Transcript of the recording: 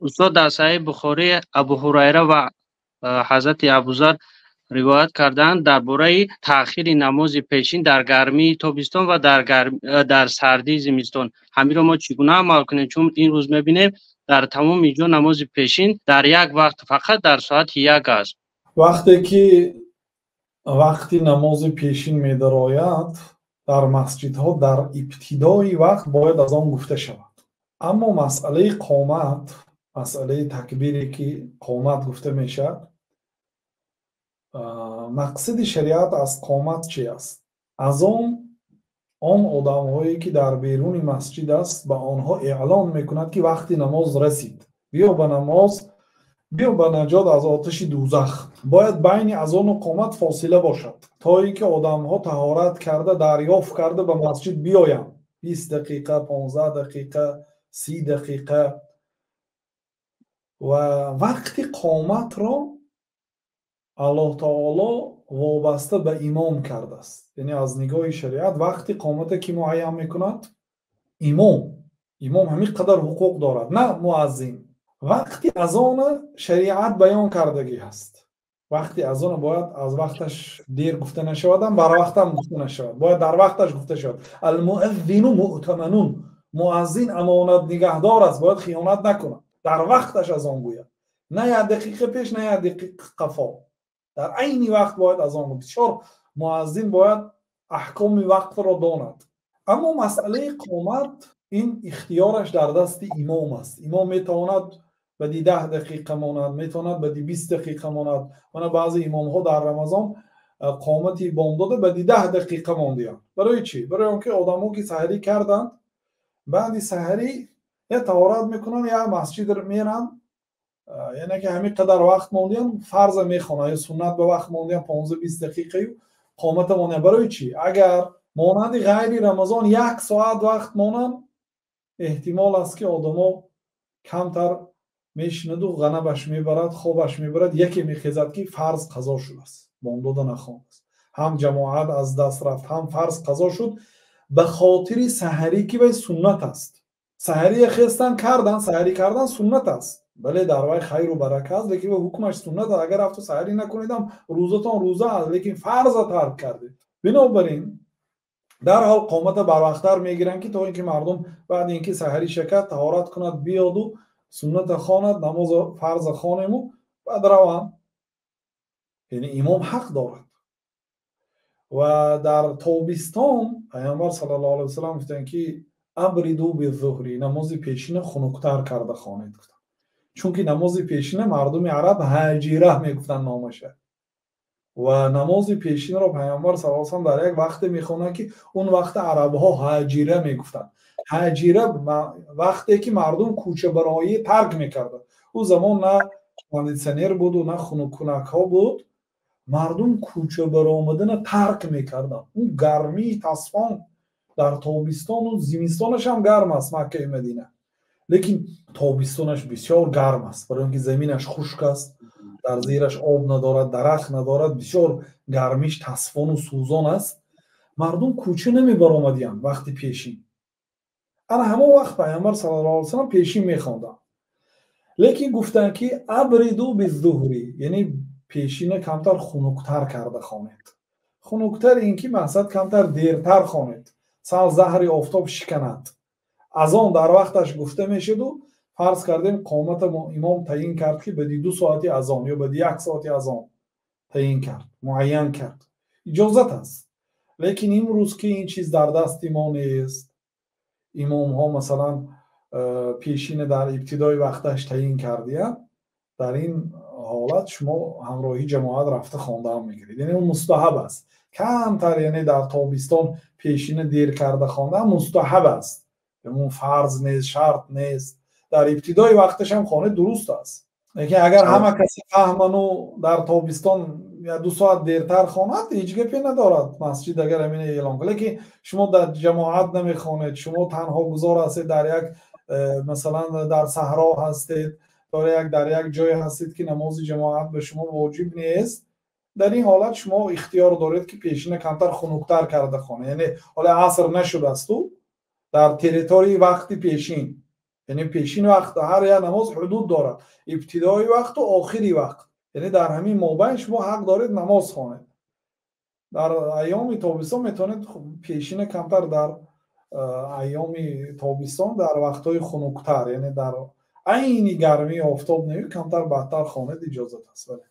Устод, дар Саҳеҳи Бухорӣ Абу Ҳурайра ва Ҳазрати Абузар ривоят кардаанд дар бораи таъхири намози пешин дар гармии тобистон ва дар сардии зимистон. Ҳаминро мо чӣ гуна амал кунем? Чун ин рӯз мебинем, дар тамоми ҷо намози пешин дар як вақт, фақат дар соати 1 аст. Вақте ки вақти намози пешин медарояд, дар масҷидҳо дар ибтидои вақт бояд аз он гуфта шавад. Аммо масъалаи қомат, масъалаи такбире ки қомат гуфта мешавад, мақсади шариат аз қомат чи аст? Аз он одамҳое ки дар беруни масҷид аст, ба онҳо эълон мекунад, ки вақти намоз расид, биё ба намоз, биё ба наҷот аз оташи дӯзах. Бояд байни азону қомат фосила бошад, то ин ки одамҳо таҳорат карда, дарёфт карда ба масҷид биёянд. 20 дақиқа, 15 дақиқа, 30 дақиқа. Ва вақти қоматро Аллоҳ таоло вобаста ба имом кардааст. Яъне аз нигоҳи шариат вақти қомата кӣ муайян мекунад? Имом. Имом ҳамин қадар ҳуқуқ дорад, на муаззин. Вақти азона шариат баён кардагӣ ҳаст. Вақти азона бояд аз вақташ дер гуфта нашавадам, барвақтам гуфта нашавад, бояд дар вақташ гуфта шавад. Алмуаззину муътаманун, муаззин амонат нигаҳдор аст, бояд хиёнат накунад, дар вақташ азон гӯяд, на як дақиқа пеш, на як дақиқа қафо, дар айни вақт бояд азон гӯяд. Бисёр муаззин бояд аҳкоми вақтро донад. Аммо масъалаи қомат, ин ихтиёраш дар дасти имом аст. Имом метавонад баъди 10 дақиқа монад, метавонад баъди 20 дақиқа монад. Мана, баъзе имомҳо дар Рамазон қомати бомдода баъди 10 дақиқа мондиянд. Барои чӣ? Барои он ки одамҳо ки саҳарӣ карданд, баъди саҳарӣ я таҳорат мекунанд, я масҷид меранд. Яъне ки ҳамин қадар вақт мондиянд, фарза мехонанд ё суннат ба вақт мондиянд, 15-20 дақиқаю қомата мондиянд. Барои чӣ? Агар монанди ғайри Рамазон як соат вақт монанд, эҳтимол аст, ки одамо камтар мешинаду ғанабаш мебарад, хобаш мебарад, яке мехезад, ки фарз қазо шудааст, бомдода нахондааст. Ҳам ҷамоат аз даст рафт, ҳам фарз қазо шуд ба хотири саҳарӣ, ки вай суннат аст. Саҳария хестан кардан, саҳарӣ кардан суннат аст. Бале, дар вай хайру барака аст, лекин вай ҳукмаш суннат аст. Агар рафту саҳарӣ накунедам, рӯзатон рӯза аст, лекин фарза тарк кардед. Бинобар ин дарҳол қомата барвақттар мегиранд, ки то ин ки мардум баъди ин ки саҳарӣ шакад, таҳорат кунад, биёду сунната хонад, намозу фарза хонему баъд раванд. Яъне имом ҳақ дорад. Ва дар тобистон Пайғамбар саллаллоҳу алайҳи васаллам гуфтанд, ки абриду биззуҳри, намози пешина хунуктар карда хонед, гуфтанд. Чунки намози пешина мардуми араб ҳаҷира мегуфтанд номаша. Ва намози пешинро Пайғамбар саллаллоҳу алайҳи васаллам дар як вақте мехонанд, ки он вақта арабҳо ҳаҷира мегуфтанд. Ҳаҷира вақте ки мардум кӯчабароӣ тарк мекарданд. Ӯ замон на кондитсионер буду, на хунуккунакҳо буд. Мардум кӯча баромадана тарк мекарданд. Он гармии тасфон дар тобистону зимистонаш ҳам гарм аст Маккаи Мадина, лекин тобистонаш бисёр гарм аст, барои он ки заминаш хушк аст, дар зераш об надорад, дарахт надорад, бисёр гармиш тасфону сӯзон аст. Мардум кӯча намебаромадиянд вақти пешин. Ана ҳамон вақт Пайғамбар саллаллоҳу алайҳи васаллам пешин мехонданд, лекин гуфтанд, ки абриду биззуҳри, яъне пешина камтар хунуктар карда хонед. Хунуктар ин ки мақсад камтар дертар хонед, сал заҳри офтоб шиканад. Азон дар вақташ гуфта мешуду фарз кардем, қомата имом таъин кард, ки баъди 2 соати азон ё баъди як соати азон таъин кард, муайян кард, иҷозат аст. Лекин имрӯз ки ин чиз дар дасти мо нест, имомҳо масалан пешина дар ибтидои вақташ таъин кардиянд, дар ин ҳолат шумо ҳамроҳи ҷамоат рафта хондаам мегиред. Яъне он мустаҳаб аст камтар, яъне дар тобистон пешина дер карда хондан мустаҳаб аст, он фарз нест, шарт нест. Дар ибтидои вақташ ҳам хонед, дуруст аст. Лекин агар ҳама касе фаҳману дар тобистон 2 соат дертар хонад, ҳеҷ гапе надорад масҷид агар ҳамин эълон кунад. Лекин шумо дар ҷамоат намехонед, шумо танҳо гузор ҳастед, дар як масалан дар саҳро ҳастед, дар як ҷое ҳастед, ки намози ҷамоат ба шумо воҷиб нест, дар ин ҳолат шумо ихтиёр доред, ки пешина камтар хунуктар карда хонед. Яъне ҳоло аср нашудасту, дар территорияи вақти пешин, Яъне пешин вақт ҳар як намоз ҳудуд дорад, ибтидои вақту охири вақт. Яъне дар ҳамин мобайн шумо ҳақ доред намоз хонед. Дар айёми тобистон метавонед пешина камтар, дар айёми тобистон дар вақтҳои хунуктар, яъне дар айни гармии офтоб не, камтар баъдтар хонед, иҷозат аст. Бале.